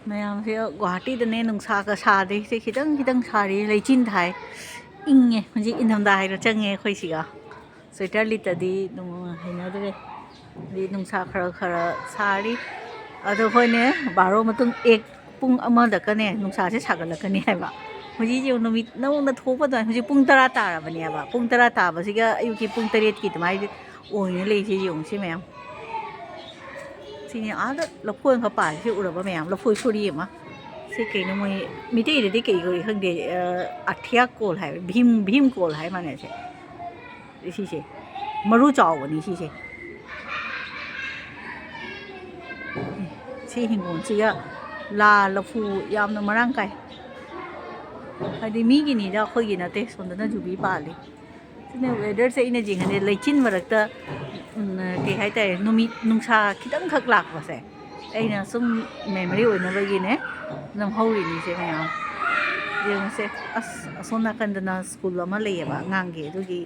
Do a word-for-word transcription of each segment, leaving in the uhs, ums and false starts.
ꯃꯌꯥꯝꯁꯦ ꯒꯨꯋꯥꯍꯥꯇꯤꯗꯅꯦ ꯅꯨꯡꯁꯥꯒ ꯁꯥꯗꯦ, ꯁꯦ ꯈꯤꯇꯪ ꯈꯤꯇꯪ ꯁꯥꯔꯤ, ꯂꯩꯆꯤꯟ ꯊꯥꯏ꯫ ꯏꯪꯉꯦ, ꯍꯧꯖꯤꯛ ꯏꯪꯊꯝꯊꯥ ꯍꯥꯏꯔꯣ ꯆꯪꯉꯦ ꯑꯩꯈꯣꯏ ꯁꯤꯒ꯫ ꯁ꯭ꯋꯦꯇꯔ ꯂꯤꯠꯇꯗꯤ ꯑꯗꯨꯝ ꯍꯩꯅꯗ꯭ꯔꯦ꯫ ꯍꯥꯏꯗꯤ ꯅꯨꯡꯁꯥ ꯈꯔ ꯈꯔ ꯁꯥꯔꯤ꯫ ꯑꯗꯣ ꯍꯣꯏꯅꯦ, ꯕꯥꯔꯣ ꯃꯇꯨꯡ ꯑꯦꯛ ꯄꯨꯡ ꯑꯃꯗꯀꯅꯦ ꯅꯨꯡꯁꯥꯁꯦ ꯁꯥꯒꯠꯂꯛꯀꯅꯤ ꯍꯥꯏꯕ꯫ ꯍꯧꯖꯤꯛ ꯌꯦꯡꯉꯨ, ꯅꯨꯃꯤꯠ ꯅꯧꯅ ꯊꯣꯛꯄ ꯑꯗꯨꯃꯥꯏꯅ, ꯍꯧꯖꯤꯛ ꯄꯨꯡ ꯇꯔꯥ ꯇꯥꯔꯕꯅꯦꯕ꯫ ꯄꯨꯡ ꯇꯔꯥ ꯇꯥꯕꯁꯤꯒ ꯑꯌꯨꯛꯀꯤ ꯄꯨꯡ ꯇꯔꯦꯠꯀꯤ ꯑꯗꯨꯃꯥꯏꯅ ꯑꯣꯏꯅ ꯂꯩꯁꯦ ꯌꯦꯡꯉꯨ ꯁꯤ ꯃꯌꯥꯝ꯫ ꯁꯤꯅꯤ ꯑꯥꯗ ꯂꯐꯣꯏ ꯑꯃꯈꯛ ꯄꯥꯜꯂꯤꯁꯦ ꯎꯔꯕ ꯃꯌꯥꯝ? ꯂꯐꯣꯏ ꯁꯣꯔꯤ ꯑꯃ꯫ ꯁꯤ ꯀꯩꯅꯣ ꯃꯣꯏ ꯃꯤꯇꯩꯗꯗꯤ ꯀꯩ ꯀꯧꯏ ꯈꯪꯗꯦ, ꯑ, ꯑꯊꯤꯌꯥ ꯀꯣꯜ ꯍꯥꯏꯕ, ꯚꯤꯝ, ꯚꯤꯝ ꯀꯣꯜ ꯍꯥꯏ ꯃꯥꯅꯦ ꯁꯦ꯫ ꯁꯤꯁꯦ ꯃꯔꯨ ꯆꯥꯎꯕꯅꯤ ꯁꯤꯁꯦ꯫ ꯁꯤ ꯍꯤꯡꯒꯣꯜꯁꯤꯒ ꯂꯥ ꯂꯐꯨ ꯌꯥꯝꯅ ꯃꯔꯥꯡ ꯀꯥꯏ꯫ ꯍꯥꯏꯗꯤ ꯃꯤꯒꯤꯅꯤꯗ, ꯑꯩꯈꯣꯏꯒꯤ ꯅꯠꯇꯦ꯫ ꯁꯣꯝꯗꯅ ꯖꯨꯕꯤ ꯄꯥꯜꯂꯤ꯫ ꯁꯤꯅ ꯋꯦꯗꯔꯁꯦ ꯑꯩꯅ ꯌꯦꯡꯍꯟꯗꯦ, ꯂꯩꯆꯤꯟ ꯃꯔꯛꯇ, ꯎꯝ, ꯀꯩ ꯍꯥꯏꯇꯥꯔꯦ, ꯅꯨꯃꯤꯠ ꯅꯨꯡꯁꯥ ꯈꯤꯇꯪꯈꯛ ꯂꯥꯛꯄꯁꯦ꯫ ꯑꯩꯅ ꯁꯨꯝ ꯃꯦꯃꯣꯔꯤ ꯑꯣꯏꯅꯕꯒꯤꯅꯦ ꯅꯝꯍꯧꯔꯤꯅꯤꯁꯦ ꯃꯌꯥꯝ꯫ ꯌꯦꯡꯉꯨꯁꯦ꯫ ꯑꯁ, ꯑꯁꯣꯝ ꯅꯥꯀꯟꯗꯅ ꯁ꯭ꯀꯨꯜ ꯑꯃ ꯂꯩꯌꯦꯕ ꯑꯉꯥꯡꯒꯤ, ꯑꯗꯨꯒꯤ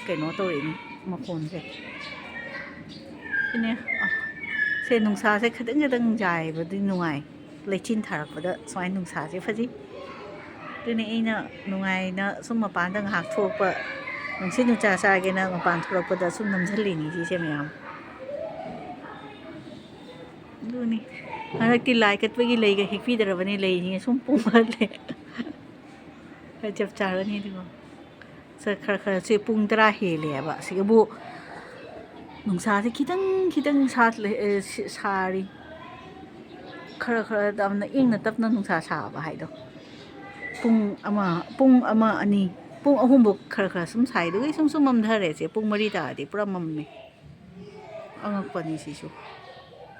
ꯀꯩꯅꯣ ꯇꯧꯔꯤꯅꯤ ꯃꯈꯣꯟꯁꯦ꯫ ꯁꯤꯅꯦ, ꯑ, ꯁꯦ ꯅꯨꯡꯁꯥꯁꯦ ꯈꯤꯇꯪ ꯈꯤꯇꯪ ꯌꯥꯏꯕꯗꯤ ꯅꯨꯡꯉꯥꯏ꯫ ꯂꯩꯆꯤꯟ ꯊꯥꯔꯛꯄꯗ ꯁꯨꯃꯥꯏꯅ ꯅꯨꯡꯁꯥꯁꯦ ꯐꯖꯩ꯫ ꯑꯗꯨꯅꯤ ꯑꯩꯅ ꯅꯨꯡꯉꯥꯏꯅ ꯁꯨꯝ ꯃꯄꯥꯟꯗ ꯉꯥꯏꯍꯥꯛ ꯊꯣꯛꯂꯛꯄ, ꯅꯨꯡꯁꯤꯠ ꯅꯨꯡꯁꯥ ꯆꯥꯒꯦꯅ ꯃꯄꯥꯟ ꯊꯣꯛꯂꯛꯄꯗ ꯁꯨꯝ ꯅꯝꯁꯤꯜꯂꯤꯅꯤ ꯁꯤꯁꯦ ꯃꯌꯥꯝ꯫ ꯑꯗꯨꯅꯤ꯫ ꯍꯟꯗꯛꯇꯤ ꯂꯥꯏ ꯀꯠꯄꯒꯤ ꯂꯩꯒ ꯍꯦꯛꯄꯤꯗ꯭ꯔꯕꯅꯤ, ꯂꯩꯁꯤꯡꯁꯦ ꯁꯨꯝ ꯄꯨꯝꯃꯜꯂꯦ꯫ ꯆꯞ ꯆꯥꯔꯅꯤ ꯑꯗꯨꯒ꯫ ꯁꯦ ꯈꯔ ꯈꯔ ꯁꯦ ꯄꯨꯡ ꯇꯔꯥ ꯍꯦꯜꯂꯦꯕ꯫ ꯁꯤꯒꯕꯨ ꯅꯨꯡꯁꯥꯁꯦ ꯈꯤꯇꯪ ꯈꯤꯇꯪ ꯁꯥꯠꯂꯦ, ꯑꯦ, ꯁꯤ-, ꯁꯥꯔꯤ꯫ ꯈꯔ ꯈꯔ ꯌꯥꯝꯅ ꯏꯪꯅ ꯇꯞꯅ ꯅꯨꯡꯁꯥ ꯁꯥꯕ ꯍꯥꯏꯗꯣ꯫ ꯄꯨꯡ ꯑꯃ, ꯄꯨꯡ ꯑꯃ, ꯑꯅꯤ, ꯄꯨꯡ ꯑꯍꯨꯝꯐꯧ ꯈꯔ ꯈꯔ ꯁꯨꯝ ꯁꯥꯏ꯫ ꯑꯗꯨꯒꯤ ꯁꯨꯝ ꯁꯨꯝ ꯃꯝꯊꯔꯦꯁꯦ꯫ ꯄꯨꯡ ꯃꯔꯤ ꯇꯥꯔꯗꯤ ꯄꯨꯔꯥ ꯃꯝꯃꯦ꯫ ꯑꯉꯛꯄꯅꯤ ꯁꯤꯁꯨ꯫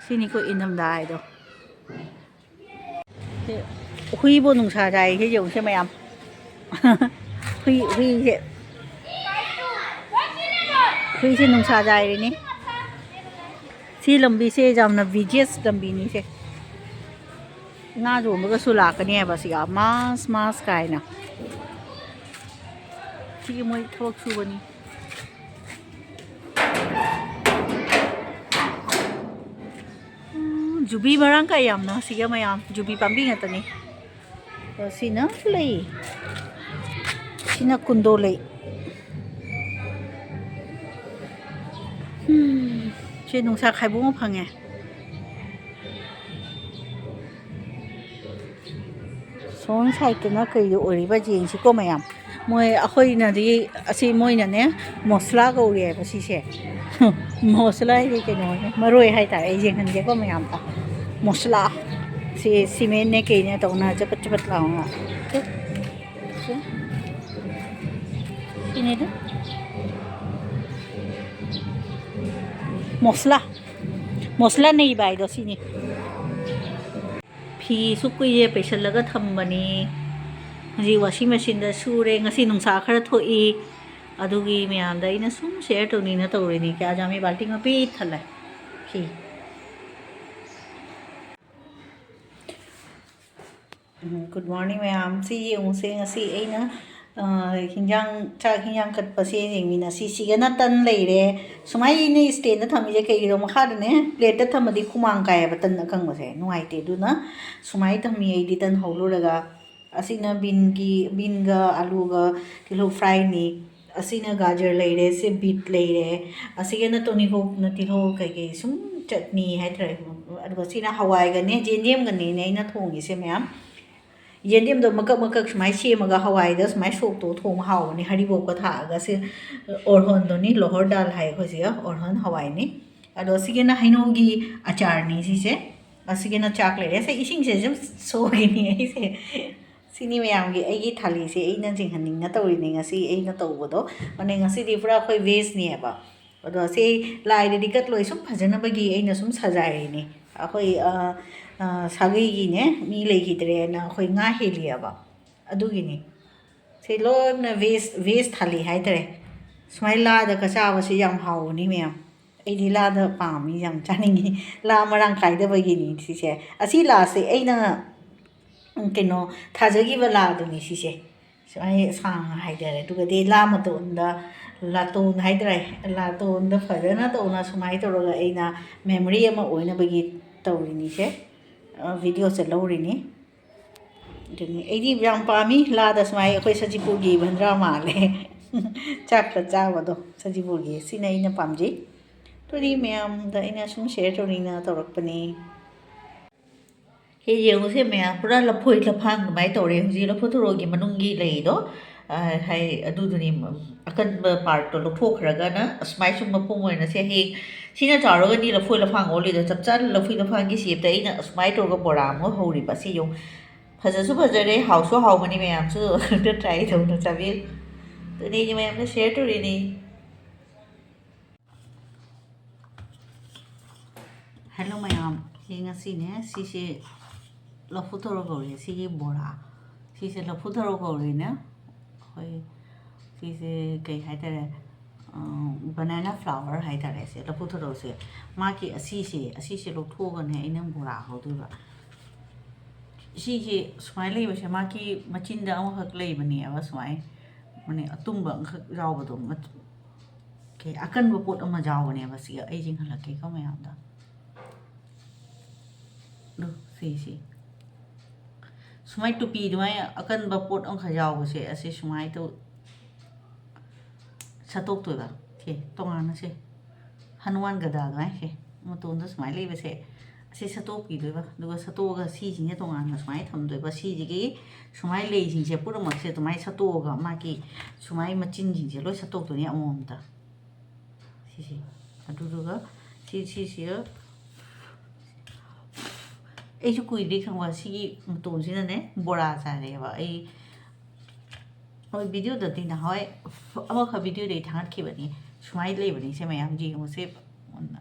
ꯁꯤꯅꯤꯀꯣ ꯏꯪꯊꯝꯊꯥ ꯍꯥꯏꯗꯣ꯫ ꯁꯤ ꯍꯨꯏꯕꯨ ꯅꯨꯡꯁꯥ ꯁꯥꯏꯁꯦ ꯌꯦꯡꯉꯨꯁꯦ ꯃꯌꯥꯝ꯫ ꯍꯨꯏ, ꯍꯨꯏꯁꯦ, ꯍꯨꯏꯁꯦ ꯅꯨꯡꯁꯥ ꯁꯥꯏꯔꯤꯅꯤ꯫ ꯁꯤ ꯂꯝꯕꯤꯁꯦ ꯌꯥꯝꯅ ꯕꯤꯖꯤꯌꯦꯁ ꯂꯝꯕꯤꯅꯤꯁꯦ꯫ ꯉꯥ ꯌꯣꯟꯕꯒꯁꯨ ꯂꯥꯛꯀꯅꯦꯕ ꯁꯤꯒ, ꯃꯥꯁ, ꯃꯥꯁ ꯀꯥꯏꯅ꯫ ꯁꯤꯒꯤ ꯃꯣꯏ ꯊꯕꯛ ꯁꯨꯕꯅꯤ꯫ ꯎꯝ, ꯖꯨꯕꯤ ꯃꯔꯥꯡ ꯀꯥꯏ ꯌꯥꯝꯅ ꯁꯤꯒ ꯃꯌꯥꯝ ꯖꯨꯕꯤ ꯄꯥꯝꯕꯤ ꯉꯥꯛꯇꯅꯤ꯫ ꯑꯗꯣ ꯁꯤꯅ ꯂꯩ, ꯁꯤꯅ ꯀꯨꯟꯗꯣ ꯂꯩ꯫ ꯎꯝ, ꯁꯤ ꯅꯨꯡꯁꯥ ꯈꯥꯏꯕꯣꯛ ꯑꯃ ꯐꯪꯉꯦ꯫ ꯁꯣꯝ ꯁꯥꯏꯠꯇꯅ ꯀꯩꯗꯣ ꯑꯣꯏꯔꯤꯕ ꯌꯦꯡꯁꯤꯀꯣ ꯃꯌꯥꯝ꯫ ꯃꯣꯏ ꯑꯩꯈꯣꯏꯅꯗꯤ ꯑꯁꯤ ꯃꯣꯏꯅꯅꯦ ꯃꯣꯁꯂꯥ ꯀꯧꯔꯦꯕ ꯁꯤꯁꯦ꯫ ꯃꯣꯁꯂꯥ ꯍꯥꯏꯗꯤ ꯀꯩꯅꯣꯅꯦ, ꯃꯔꯣꯏ ꯍꯥꯏꯇꯥꯔꯦ꯫ ꯑꯩ ꯌꯦꯡꯍꯟꯒꯦꯀꯣ ꯃꯌꯥꯝꯗ꯫ ꯃꯣꯁꯂꯥ꯫ ꯁꯤ ꯁꯤꯃꯦꯟꯅꯦ ꯀꯩꯅꯦ ꯇꯧꯅ ꯆꯄꯠ ꯆꯄꯠ ꯂꯥꯎꯅ꯫ ꯁꯤꯅꯤꯗ꯫ ꯃꯣꯁꯂꯥ꯫ ꯃꯣꯁꯂꯥ ꯅꯩꯕ ꯍꯥꯏꯗꯣ ꯁꯤꯅꯤ꯫ ꯐꯤ ꯁꯨꯛ ꯀꯨꯏꯔꯦ ꯄꯩꯁꯜꯂꯒ ꯊꯝꯕꯅꯤ꯫ ꯍꯧꯖꯤꯛ washing machineꯗ ꯁꯨꯔꯦ꯫ ꯉꯁꯤ ꯅꯨꯡꯁꯥ ꯈꯔ ꯊꯣꯛꯏ꯫ ꯑꯗꯨꯒꯤ ꯃꯌꯥꯝꯗ ꯑꯩꯅ ꯁꯨꯝ share ꯇꯧꯅꯤꯡꯅ ꯇꯧꯔꯤꯅꯤ꯫ ꯀꯌꯥ ꯌꯥꯝꯃꯤ? ꯕꯥꯜꯇꯤꯟ ꯃꯄꯤ ꯊꯜꯂꯦ ꯐꯤ꯫ ꯎꯝ, good morning ꯃꯌꯥꯝ꯫ ꯁꯤ ꯌꯦꯡꯉꯨꯁꯦ, ꯉꯁꯤ ꯑꯩꯅ, ꯑ, ꯍꯤꯟꯖꯥꯡ, ꯆꯥꯛ ꯍꯤꯟꯖꯥꯡ ꯀꯠꯄꯁꯦ ꯌꯦꯡꯃꯤꯟꯅꯁꯤ꯫ ꯁꯤꯒꯅ ꯇꯟ ꯂꯩꯔꯦ꯫ ꯁꯨꯃꯥꯏꯅ ꯑꯩꯅ standꯇ ꯊꯝꯃꯤꯁꯦ ꯀꯩꯒꯤꯅꯣ? ꯃꯈꯥꯗꯅꯦ plateꯇ ꯊꯝꯃꯗꯤ ꯍꯨꯃꯥꯡ ꯀꯥꯏꯌꯦꯕ ꯇꯟ ꯑꯀꯪꯕꯁꯦ, ꯅꯨꯡꯉꯥꯏꯇꯦ꯫ ꯑꯗꯨꯅ ꯁꯨꯃꯥꯏꯅ ꯊꯝꯃꯤ ꯑꯩꯗꯤ ꯇꯟ ꯍꯧꯔꯨꯔꯒ꯫ ꯑꯁꯤꯅ beanꯒꯤ, beanꯒ ꯑꯂꯨꯒ ꯇꯤꯜꯍꯧ fryꯅꯤ꯫ ꯑꯁꯤꯅ ꯒꯥꯖꯔ ꯂꯩꯔꯦ, ꯁꯤ beet ꯂꯩꯔꯦ꯫ ꯑꯁꯤꯒꯅ ꯇꯣꯅꯤꯈꯣꯛꯅ ꯇꯤꯜꯍꯧ ꯀꯩꯀꯩ ꯁꯨꯝ ꯆꯠꯅꯤ ꯍꯥꯏꯇꯥꯔꯦ꯫ ꯑꯗꯨꯒ ꯁꯤꯅ ꯍꯋꯥꯏꯒꯅꯦ ꯌꯦꯟꯗꯦꯝꯒꯅꯦꯅꯦ ꯑꯩꯅ ꯊꯣꯡꯉꯤꯁꯦ ꯃꯌꯥꯝ꯫ ꯌꯦꯟꯗꯦꯝꯗꯣ ꯃꯀꯛ ꯃꯀꯛ ꯁꯨꯃꯥꯏꯅ ꯁꯦꯝꯃꯒ ꯍꯋꯥꯏꯗ ꯁꯨꯃꯥꯏꯅ ꯁꯣꯛꯇꯣ ꯊꯣꯡꯕ ꯍꯥꯎꯕꯅꯦ, ꯍꯔꯤꯕꯣꯞꯀ ꯊꯥꯛꯑꯒ꯫ ꯁꯤ ꯑꯣꯔꯍꯣꯟꯗꯣꯅꯤ, ꯂꯣꯍꯣꯔ ꯗꯥꯜ ꯍꯥꯏ ꯑꯩꯈꯣꯏꯁꯤꯒ, ꯑꯣꯔꯍꯣꯟ ꯍꯋꯥꯏꯅꯤ꯫ ꯑꯗꯣ ꯁꯤꯒꯤꯅ ꯍꯩꯅꯧꯒꯤ ꯑꯆꯥꯔꯅꯤ ꯁꯤꯁꯦ꯫ ꯑꯁꯤꯒꯤꯅ ꯆꯥꯛ ꯂꯩꯔꯦ꯫ ꯁꯤ ꯏꯁꯤꯡꯁꯦ ꯁꯨꯝ ꯁꯣꯛꯈꯤꯅꯤ ꯑꯩꯁꯦ꯫ ꯁꯤꯅꯤ ꯃꯌꯥꯝꯒꯤ ꯑꯩꯒꯤ ꯊꯥꯂꯤꯁꯦ ꯑꯩꯅ ꯌꯦꯡꯍꯟꯅꯤꯡꯅ ꯇꯧꯔꯤꯅꯦ ꯉꯁꯤ ꯑꯩꯅ ꯇꯧꯕꯗꯣ꯫ ꯑꯗꯨꯅꯦ ꯉꯁꯤꯗꯤ ꯄꯨꯔꯥ ꯑꯩꯈꯣꯏ vegꯅꯦꯕ꯫ ꯑꯗꯣ ꯁꯤ ꯂꯥꯏꯗꯗꯤ ꯀꯠꯂꯣꯏ, ꯁꯨꯝ ꯐꯖꯅꯕꯒꯤ ꯑꯩꯅ ꯁꯨꯝ ꯁꯖꯥꯏꯔꯤꯅꯦ꯫ ꯑꯩꯈꯣꯏ, ꯑ, ꯑ, ꯁꯥꯒꯩꯒꯤꯅꯦ ꯃꯤ ꯂꯩꯈꯤꯗ꯭ꯔꯦꯅ ꯑꯩꯈꯣꯏ ꯉꯥ ꯍꯦꯜꯂꯤꯑꯕ꯫ ꯑꯗꯨꯒꯤꯅꯤ꯫ ꯁꯤ ꯂꯣꯏꯅ veg, veg ꯊꯥꯂꯤ ꯍꯥꯏꯇꯥꯔꯦ꯫ ꯁꯨꯃꯥꯏꯅ ꯂꯥꯗꯒ ꯆꯥꯕꯁꯤ ꯌꯥꯝ ꯍꯥꯎꯕꯅꯤ ꯃꯌꯥꯝ꯫ ꯑꯩꯗꯤ ꯂꯥꯗ ꯄꯥꯝꯃꯤ, ꯌꯥꯝ ꯆꯥꯅꯤꯡꯉꯤ꯫ ꯂꯥ ꯃꯔꯥꯡ ꯀꯥꯏꯗꯕꯒꯤꯅꯤ ꯁꯤꯁꯦ꯫ ꯑꯁꯤ ꯂꯥꯁꯦ ꯑꯩꯅ, ꯎꯝ, ꯀꯩꯅꯣ, ꯊꯥꯖꯈꯤꯕ ꯂꯥꯗꯨꯅꯤ ꯁꯤꯁꯦ꯫ ꯁꯨꯃꯥꯏꯅ ꯁꯥꯡꯅ ꯍꯥꯏꯇꯥꯔꯦ꯫ ꯑꯗꯨꯒꯗꯤ ꯂꯥ ꯃꯇꯣꯟꯗ, ꯂꯥꯇꯣꯟ ꯍꯥꯏꯇꯥꯔꯦ, ꯂꯥꯇꯣꯟꯗ ꯐꯖꯅ ꯇꯧꯅ ꯁꯨꯃꯥꯏꯅ ꯇꯧꯔꯒ ꯑꯩꯅ memory ꯑꯃ ꯑꯣꯏꯅꯕꯒꯤ ꯇꯧꯔꯤꯅꯤꯁꯦ, ꯚꯤꯗꯤꯑꯣꯁꯦ ꯂꯧꯔꯤꯅꯤ꯫ ꯑꯗꯨꯅꯤ ꯑꯩꯗꯤ ꯌꯥꯝ ꯄꯥꯝꯃꯤ ꯂꯥꯗ ꯁꯨꯃꯥꯏ ꯑꯩꯈꯣꯏ ꯁꯖꯤꯄꯨꯔꯒꯤ ꯕꯟꯗ꯭ꯔꯥ ꯃꯥꯜꯂꯦ꯫ ꯆꯥꯛꯀ ꯆꯥꯕꯗꯣ ꯁꯖꯤꯄꯨꯔꯒꯤ, ꯁꯤꯅ ꯑꯩꯅ ꯄꯥꯝꯖꯩ꯫ ꯑꯗꯨꯗꯤ ꯃꯌꯥꯝꯗ ꯑꯩꯅ ꯁꯨꯝ ꯁꯤꯌꯔ ꯇꯧꯅꯤꯡꯅ ꯇꯧꯔꯛꯄꯅꯤ꯫ ꯍꯦ, ꯌꯦꯡꯉꯨꯁꯦ ꯃꯌꯥꯝ, ꯄꯨꯔꯥ ꯂꯐꯣꯏ ꯂꯐꯥꯡ ꯑꯗꯨꯃꯥꯏꯅ ꯇꯧꯔꯦ꯫ ꯍꯧꯖꯤꯛ ꯂꯐꯨ ꯊꯔꯣꯒꯤ ꯃꯅꯨꯡꯒꯤ ꯂꯩꯗꯣ, ꯑ, ꯍꯥꯏ, ꯑꯗꯨꯗꯨꯅꯤ, ꯑꯀꯟꯕ ꯄꯥꯔꯠꯇꯣ ꯂꯧꯊꯣꯛꯈ꯭ꯔꯒꯅ ꯑꯁꯨꯃꯥꯏ ꯁꯨꯝ ꯃꯄꯨꯡ ꯑꯣꯏꯅꯁꯦ꯫ ꯍꯌꯦꯡ ꯁꯤꯅ ꯆꯥꯎꯔꯒꯗꯤ ꯂꯐꯣꯏ ꯂꯐꯥꯡ ꯑꯣꯜꯂꯤꯗꯣ, ꯆꯞ ꯆꯥꯅ ꯂꯐꯣꯏ ꯂꯐꯥꯡꯒꯤ ꯁꯦꯞꯇ ꯑꯩꯅ ꯑꯁꯨꯃꯥꯏꯅ ꯇꯧꯔꯒ ꯕꯣꯔꯥ ꯑꯃ ꯍꯧꯔꯤꯕ꯫ ꯁꯤ ꯌꯦꯡꯉꯨ, ꯐꯖꯁꯨ ꯐꯖꯔꯦ, ꯍꯥꯎꯁꯨ ꯍꯥꯎꯕꯅꯤ꯫ ꯃꯌꯥꯝꯁꯨ ꯑꯝꯇ ꯇ꯭ꯔꯥꯏ ꯇꯧꯅ ꯆꯥꯕꯤꯌꯨ꯫ ꯑꯗꯨꯅꯦ ꯑꯩꯅ ꯃꯌꯥꯝꯗ ꯁꯤꯌꯔ ꯇꯧꯔꯤꯅꯤ꯫ ꯍꯦꯜꯂꯣ ꯃꯌꯥꯝ, ꯁꯤ ꯉꯁꯤꯅꯦ, ꯁꯤꯁꯦ ꯂꯐꯨ ꯊꯔꯣ ꯀꯧꯔꯦ, ꯁꯤꯒꯤ ꯕꯣꯔꯥ, ꯁꯤꯁꯦ ꯂꯐꯨ ꯊꯔꯣ ꯀꯧꯔꯦꯅꯦ꯫ ꯑꯩꯈꯣꯏ ꯁꯤꯁꯦ ꯀꯩ ꯍꯥꯏꯇꯥꯔꯦ, ꯕꯅꯥꯅꯥ ꯐ꯭ꯂꯥꯋꯔ ꯍꯥꯏꯇꯥꯔꯦ꯫ ꯁꯦ ꯂꯐꯨ ꯊꯔꯣꯁꯦ, ꯃꯥꯒꯤ ꯑꯁꯤꯁꯦ, ꯑꯁꯤꯁꯦ ꯂꯧꯊꯣꯛꯑꯒꯅꯦ ꯑꯩꯅ ꯕꯣꯔꯥ ꯍꯧꯗꯣꯏꯕ꯫ ꯁꯤꯁꯦ ꯁꯨꯃꯥꯏꯅ ꯂꯩꯕꯁꯦ, ꯃꯥꯒꯤ ꯃꯆꯤꯟꯗ ꯑꯃꯈꯛ ꯂꯩꯕꯅꯦꯕ, ꯁꯨꯃꯥꯏꯅ, ꯃꯅꯦ, ꯑꯇꯨꯝꯕ ꯑꯃꯈꯛ ꯌꯥꯎꯕꯗꯣ, ꯃꯠ-, ꯀꯩ, ꯑꯀꯟꯕ ꯄꯣꯠ ꯑꯃ ꯌꯥꯎꯕꯅꯦꯕ꯫ ꯁꯤꯒ ꯑꯩ ꯌꯦꯡꯍꯜꯂꯛꯀꯦꯀꯣ ꯃꯌꯥꯝꯗ꯫ ꯑꯗꯨ, ꯁꯤꯁꯤ꯫ ꯁꯨꯃꯥꯏ ꯇꯨꯄꯤ ꯑꯗꯨꯃꯥꯏꯅ ꯑꯀꯟꯕ ꯄꯣꯠ ꯑꯃꯈꯛ ꯌꯥꯎꯕꯁꯦ, ꯑꯁꯤ ꯁꯨꯃꯥꯏ ꯇꯧ-, ꯁꯠꯇꯣꯛꯇꯣꯏꯕ꯫ ꯁꯦ, ꯇꯣꯉꯥꯟꯅ ꯁꯦ, ꯍꯅꯨꯃꯥꯟ ꯒꯗꯥ ꯑꯗꯨꯃꯥꯏꯅ ꯁꯦ, ꯃꯇꯣꯟꯗ ꯁꯨꯃꯥꯏꯅ ꯂꯩꯕꯁꯦ, ꯑꯁꯤ ꯁꯠꯇꯣꯛꯄꯤꯗꯣꯏꯕ꯫ ꯑꯗꯨꯒ ꯁꯠꯇꯣꯛꯑꯒ ꯁꯤꯁꯤꯡꯁꯦ ꯇꯣꯉꯥꯟꯅ ꯁꯨꯃꯥꯏꯅ ꯊꯝꯗꯣꯏꯕ꯫ ꯁꯤꯁꯤꯒꯤ ꯁꯨꯃꯥꯏꯅ ꯂꯩꯁꯤꯡꯁꯦ ꯄꯨꯝꯅꯃꯛꯁꯦ ꯑꯗꯨꯃꯥꯏꯅ ꯁꯠꯇꯣꯛꯑꯒ ꯃꯥꯒꯤ ꯁꯨꯃꯥꯏ ꯃꯆꯤꯟꯁꯤꯡꯁꯦ ꯂꯣꯏ ꯁꯠꯇꯣꯛꯇꯣꯏꯅꯦ ꯑꯃꯃꯝꯇ꯫ ꯁꯤꯁꯦ꯫ ꯑꯗꯨꯗꯨꯒ ꯁꯤ, ꯁꯤꯁꯤꯒ ꯑꯩꯁꯨ ꯀꯨꯏꯗ꯭ꯔꯤ ꯈꯪꯕ, ꯁꯤꯒꯤ ꯃꯇꯣꯟꯁꯤꯅꯅꯦ ꯕꯣꯔꯥ ꯆꯥꯔꯦꯕ꯫ ꯑꯩ ꯍꯣꯏ, ꯚꯤꯗꯤꯑꯣꯗꯗꯤ ꯅꯍꯥꯟꯋꯥꯏ ꯑꯃꯈꯛ ꯚꯤꯗꯤꯑꯣꯗ ꯑꯩ ꯊꯥꯒꯠꯈꯤꯕꯅꯤ꯫ ꯁꯨꯃꯥꯏꯅ ꯂꯩꯕꯅꯤ ꯁꯦ ꯃꯌꯥꯝ, ꯌꯦꯡꯉꯨꯁꯦ ꯃꯨꯟꯅ꯫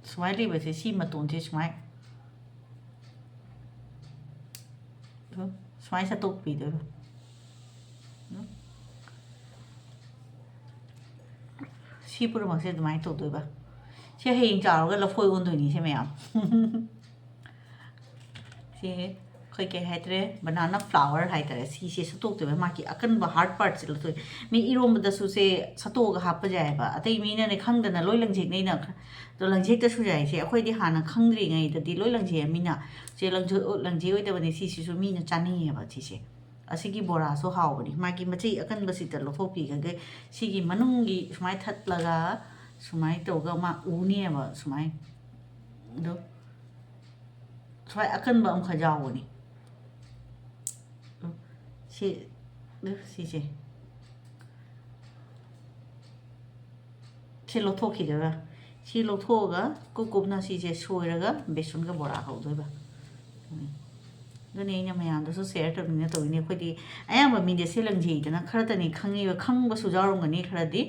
ꯁꯨꯃꯥꯏꯅ ꯂꯩꯕꯁꯦ, ꯁꯤ ꯃꯇꯣꯟꯁꯦ ꯁꯨꯃꯥꯏ, ꯑꯗꯨꯝ ꯁꯨꯃꯥꯏꯅ ꯁꯠꯇꯣꯛꯄꯤꯗꯣꯏꯕ꯫ ꯑꯗꯨꯝ ꯁꯤ ꯄꯨꯝꯅꯃꯛꯁꯦ ꯑꯗꯨꯃꯥꯏꯅ ꯇꯧꯗꯣꯏꯕ꯫ ꯁꯤ ꯍꯌꯦꯡ ꯆꯥꯎꯔꯒ ꯂꯐꯣꯏ ꯑꯣꯟꯗꯣꯏꯅꯤ ꯁꯦ ꯃꯌꯥꯝ꯫ ꯁꯤ ꯑꯩꯈꯣꯏ ꯀꯩ ꯍꯥꯏꯇꯥꯔꯦ, ꯕꯅꯥꯅꯥ ꯐ꯭ꯂꯥꯋꯔ ꯍꯥꯏꯇꯥꯔꯦ, ꯁꯤꯁꯦ ꯁꯠꯇꯣꯛꯇꯣꯏꯕ꯫ ꯃꯥꯒꯤ ꯑꯀꯟꯕ ꯍꯥꯔꯠ ꯄꯥꯔꯠꯁꯦ ꯂꯧꯊꯣꯛꯑꯦ꯫ ꯃꯤ ꯏꯔꯣꯝꯕꯗꯁꯨ ꯁꯦ ꯁꯠꯇꯣꯛꯑꯒ ꯍꯥꯞꯄ ꯌꯥꯏꯑꯕ꯫ ꯑꯇꯩ ꯃꯤꯅꯅꯦ ꯈꯪꯗꯅ ꯂꯣꯏ ꯂꯪꯖꯦꯛꯅꯩꯅ꯫ ꯑꯗꯣ ꯂꯪꯖꯦꯛꯇꯁꯨ ꯌꯥꯏꯁꯦ꯫ ꯑꯩꯈꯣꯏꯗꯤ ꯍꯥꯟꯅ ꯈꯪꯗ꯭ꯔꯤꯉꯩꯗꯗꯤ ꯂꯣꯏ ꯂꯪꯖꯦꯛꯑꯃꯤꯅ ꯁꯦ ꯂꯪꯖꯦ-, ꯂꯪꯖꯦꯛ ꯑꯣꯏꯗꯕꯅꯦ꯫ ꯁꯤꯁꯤꯁꯨ ꯃꯤꯅ ꯆꯥꯅꯤꯡꯉꯦꯕ ꯁꯤꯁꯦ꯫ ꯑꯁꯤꯒꯤ ꯕꯣꯔꯥꯁꯨ ꯍꯥꯎꯕꯅꯤ꯫ ꯃꯥꯒꯤ ꯃꯆꯩ ꯑꯀꯟꯕꯁꯤꯗ ꯂꯧꯊꯣꯛꯄꯤꯈ꯭ꯔꯒ ꯁꯤꯒꯤ ꯃꯅꯨꯡꯒꯤ ꯁꯨꯃꯥꯏꯅ ꯊꯠꯂꯒ ꯁꯨꯃꯥꯏꯅ ꯇꯧꯔꯒ ꯃꯥ ꯎꯅꯦꯕ ꯁꯨꯃꯥꯏꯅ꯫ ꯑꯗꯣ ꯁ꯭ꯋꯥꯏ ꯑꯀꯟꯕ ꯑꯃꯈꯛ ꯌꯥꯎꯕꯅꯤ꯫ ꯁꯤ, ꯁꯤꯁꯦ꯫ ꯁꯤ ꯂꯧꯊꯣꯛꯈꯤꯗꯣꯏꯕ꯫ ꯁꯤ ꯂꯧꯊꯣꯛꯑꯒ ꯀꯨꯞ ꯀꯨꯞꯅ ꯁꯤꯁꯦ ꯁꯣꯏꯔꯒ ꯕꯦꯁꯣꯟꯒ ꯕꯣꯔꯥ ꯍꯧꯗꯣꯏꯕ꯫ ꯎꯝ꯫ ꯑꯗꯨꯅꯤ ꯑꯩꯅ ꯃꯌꯥꯝꯗꯁꯨ ꯁꯤꯌꯔ ꯇꯧꯅꯤꯡꯅ ꯇꯧꯔꯤꯅꯤ꯫ ꯑꯩꯈꯣꯏꯗꯤ ꯑꯌꯥꯝꯕ ꯃꯤꯗꯤ ꯁꯤ ꯂꯪꯖꯩꯗꯅ ꯈꯔꯇꯅꯤ ꯈꯪꯉꯤꯕ, ꯈꯪꯕꯁꯨ ꯌꯥꯎꯔꯝꯒꯅꯤ ꯈꯔꯗꯤ꯫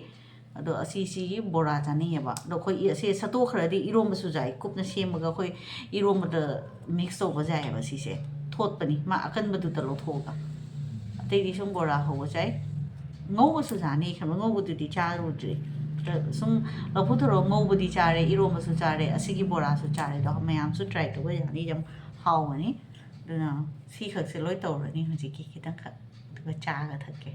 ꯑꯗꯣ ꯑꯁꯤꯁꯤꯒꯤ ꯕꯣꯔꯥ ꯆꯥꯅꯤꯡꯉꯦꯕ꯫ ꯑꯗꯣ ꯑꯩꯈꯣꯏ ꯑꯁꯤ ꯁꯠꯇꯣꯛꯈ꯭ꯔꯗꯤ ꯏꯔꯣꯝꯕꯁꯨ ꯌꯥꯏ, ꯀꯨꯞꯅ ꯁꯦꯝꯃꯒ ꯑꯩꯈꯣꯏ ꯏꯔꯣꯝꯕꯗ ꯃꯤꯛꯁ ꯇꯧꯕ ꯌꯥꯏꯑꯕ꯫ ꯁꯤꯁꯦ ꯊꯣꯠꯄꯅꯤ, ꯃꯥ ꯑꯀꯟꯕꯗꯨꯗ ꯂꯧꯊꯣꯛꯑꯒ꯫ ꯑꯇꯩꯗꯤ ꯁꯨꯝ ꯕꯣꯔꯥ ꯍꯧꯕ ꯆꯥꯏ꯫ ꯉꯧꯕꯁꯨ ꯆꯥꯅꯩ ꯈꯟꯕ, ꯉꯧꯕꯗꯨꯗꯤ ꯆꯥꯔꯨꯗ꯭ꯔꯤ꯫ ꯁꯨꯝ ꯂꯐꯨ ꯊꯔꯣ ꯉꯧꯕꯗꯤ ꯆꯥꯔꯦ, ꯏꯔꯣꯝꯕꯁꯨ ꯆꯥꯔꯦ, ꯑꯁꯤꯒꯤ ꯕꯣꯔꯥꯁꯨ ꯆꯥꯔꯦ꯫ ꯑꯗꯣ ꯃꯌꯥꯝꯁꯨ ꯇ꯭ꯔꯥꯏ ꯇꯧꯕ ꯌꯥꯅꯤ, ꯌꯥꯝ ꯍꯥꯎꯕꯅꯤ꯫ ꯑꯗꯨꯅ ꯁꯤꯈꯛꯁꯦ ꯂꯣꯏ ꯇꯧꯔꯅꯤ ꯍꯧꯖꯤꯛꯀꯤ ꯈꯤꯇꯪꯈꯛ, ꯑꯗꯨꯒ ꯆꯥꯒ ꯊꯛꯀꯦ꯫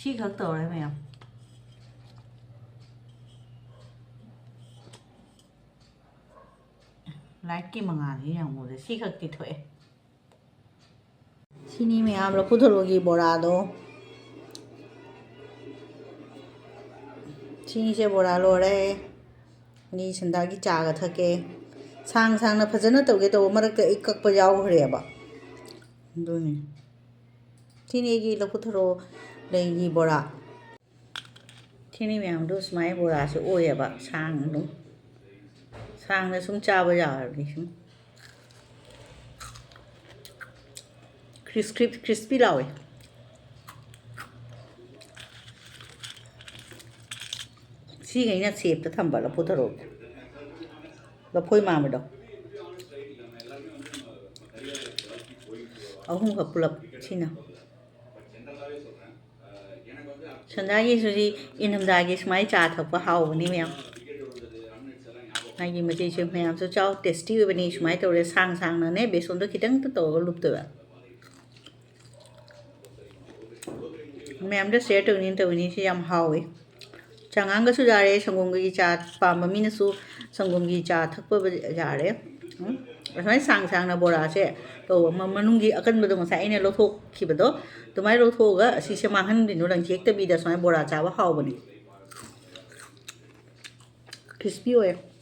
ꯁꯤꯈꯛ ꯇꯧꯔꯦ ꯃꯌꯥꯝ꯫ ꯂꯥꯏꯠꯀꯤ ꯃꯉꯥꯜꯁꯤ ꯌꯥꯝ ꯎꯔꯦ꯫ ꯁꯤꯈꯛꯇꯤ ꯊꯣꯛꯑꯦ꯫ ꯁꯤꯅꯤ ꯃꯌꯥꯝ ꯂꯐꯨ ꯊꯔꯣꯒꯤ ꯕꯣꯔꯥꯗꯣ꯫ ꯁꯤꯅꯤꯁꯦ ꯕꯣꯔꯥ ꯂꯣꯏꯔꯦ꯫ ꯑꯅꯤ ꯁꯟꯗꯥꯒꯤ ꯆꯥꯒ ꯊꯛꯀꯦ꯫ ꯁꯥꯡ ꯁꯥꯡꯅ ꯐꯖꯅ ꯇꯧꯒꯦ ꯇꯧꯕ ꯃꯔꯛꯇ ꯑꯩ ꯀꯛꯄ ꯌꯥꯎꯈ꯭ꯔꯦꯕ꯫ ꯑꯗꯨꯅꯤ꯫ ꯁꯤꯅꯤ ꯑꯩꯒꯤ ꯂꯐꯨ ꯊꯔꯣ ꯂꯩꯒꯤ ꯕꯣꯔꯥ꯫ ꯁꯤꯅꯤ ꯃꯌꯥꯝꯗꯣ ꯁꯨꯃꯥꯏꯅ ꯕꯣꯔꯥꯁꯦ ꯑꯣꯏꯌꯦꯕ, ꯁꯥꯡꯅ ꯑꯗꯨꯝ, ꯁꯥꯡꯅ ꯁꯨꯝ ꯆꯥꯕ ꯌꯥꯔꯕꯅꯤ ꯁꯨꯝ꯫ ꯀ꯭ꯔꯤꯁ-, ꯀ꯭ꯔꯤꯁ-, ꯀ꯭ꯔꯤꯁꯄꯤ ꯂꯥꯎꯋꯦ꯫ ꯁꯤꯈꯩꯅ ꯁꯦꯞꯇ ꯊꯝꯕ ꯂꯐꯨ ꯊꯔꯣꯗꯣ꯫ ꯂꯐꯣꯏ ꯃꯥꯟꯕꯗꯣ꯫ ꯑꯍꯨꯝꯈꯛ ꯄꯨꯂꯞ ꯁꯤꯅ꯫ ꯁꯟꯗꯥꯒꯤꯁꯨ ꯁꯤ ꯏꯪꯊꯝꯊꯥꯒꯤ ꯁꯨꯃꯥꯏꯅ ꯆꯥ ꯊꯛꯄ ꯍꯥꯎꯕꯅꯤ ꯃꯌꯥꯝ꯫ ꯃꯥꯒꯤ ꯃꯆꯩꯁꯦ ꯃꯌꯥꯝꯁꯨ ꯆꯥꯎ, tasty ꯑꯣꯏꯕꯅꯤ꯫ ꯁꯨꯃꯥꯏꯅ ꯇꯧꯔꯦ, ꯁꯥꯡ ꯁꯥꯡꯅꯅꯦ, ꯕꯦꯁꯣꯟꯗꯣ ꯈꯤꯇꯪꯇ ꯇꯧꯔꯒ ꯂꯨꯞꯇꯣꯏꯕ꯫ ꯃꯌꯥꯝꯗ share ꯇꯧꯅꯤꯅ ꯇꯧꯕꯅꯤ꯫ ꯁꯤ ꯌꯥꯝ ꯍꯥꯎꯋꯦ꯫ ꯆꯉꯥꯡꯒꯁꯨ ꯌꯥꯔꯦ, ꯁꯪꯒꯣꯝꯒꯤ ꯆꯥ ꯄꯥꯝꯕ ꯃꯤꯅꯁꯨ ꯁꯪꯒꯣꯝꯒꯤ ꯆꯥ ꯊꯛꯄ ꯌꯥꯔꯦ꯫ ꯎꯝ, ꯑꯁꯨꯃꯥꯏꯅ ꯁꯥꯡ ꯁꯥꯡꯅ ꯕꯣꯔꯥꯁꯦ ꯇꯧꯕ, ꯃ-, ꯃꯅꯨꯡꯒꯤ ꯑꯀꯟꯕꯗꯣ ꯉꯁꯥꯏ ꯑꯩꯅ ꯂꯧꯊꯣꯛꯈꯤꯕꯗꯣ, ꯑꯗꯨꯃꯥꯏꯅ ꯂꯧꯊꯣꯛꯑꯒ ꯑꯁꯤꯁꯦ ꯃꯥꯡꯍꯟꯕꯤꯅꯨ, ꯂꯪꯊꯦꯛꯇꯕꯤꯗ ꯁꯨꯃꯥꯏꯅ ꯕꯣꯔꯥ ꯆꯥꯕ ꯍꯥꯎꯕꯅꯤ꯫ Crispy ꯑꯣꯏ꯫